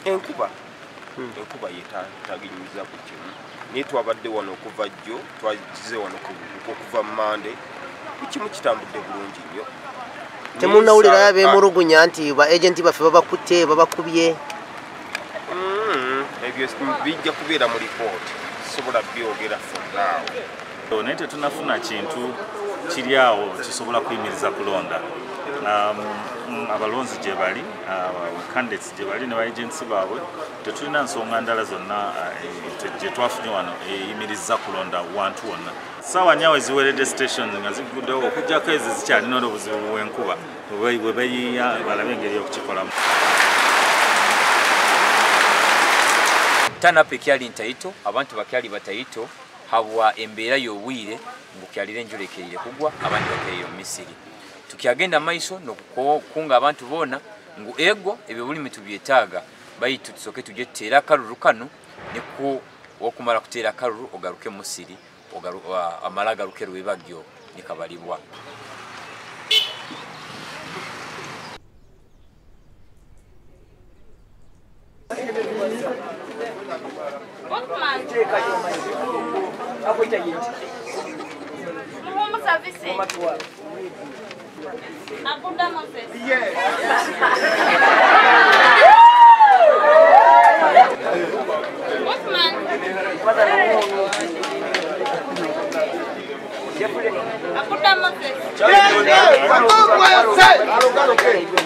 Enkuba enkuba yetaginyuza ku kimu naye twabadde wano okuva jjo, twagize wano okuva Mmande, kimu kitambudde bulungi nnyo. Temunnawulirayo abeemulugunya nti ba agenti baffe babakutte, babakubye? Ebyo bijja kubeera mu lipooti, sobola byogera for now. Naye tetunafuna kintu kiri awo kisobola kuyimiriza kulonda. Abalonzi gye bali, candidates gye bali ne ba agents baabwe, tetulina nsonga ndala zonna gye twafunye wano eyimiriza kulonda wantu wonna. Ssaawa nnya we ziweredde station nga ziguddewo, okuggyako ezo zikyalina obuzibu bw'enkuba bwe bayiiya balabe engeri y'okukikolamu. Turn-up ekyali ntaito, abantu bakyali bataito habwa embeera y'obwire ngukyalira enjura ekeire kugwa, abandi bakeire mu misiri. Tukyagenda maiso n'okukunga abantu boona ngu ego ebyo bulimi tubyetaaga, baitu tusoke tujye tuteera akalulu kano, niko okumala kuteera akalulu ogaruke musiri, amala agaruke rwebagyo nikabalibwa. Yes.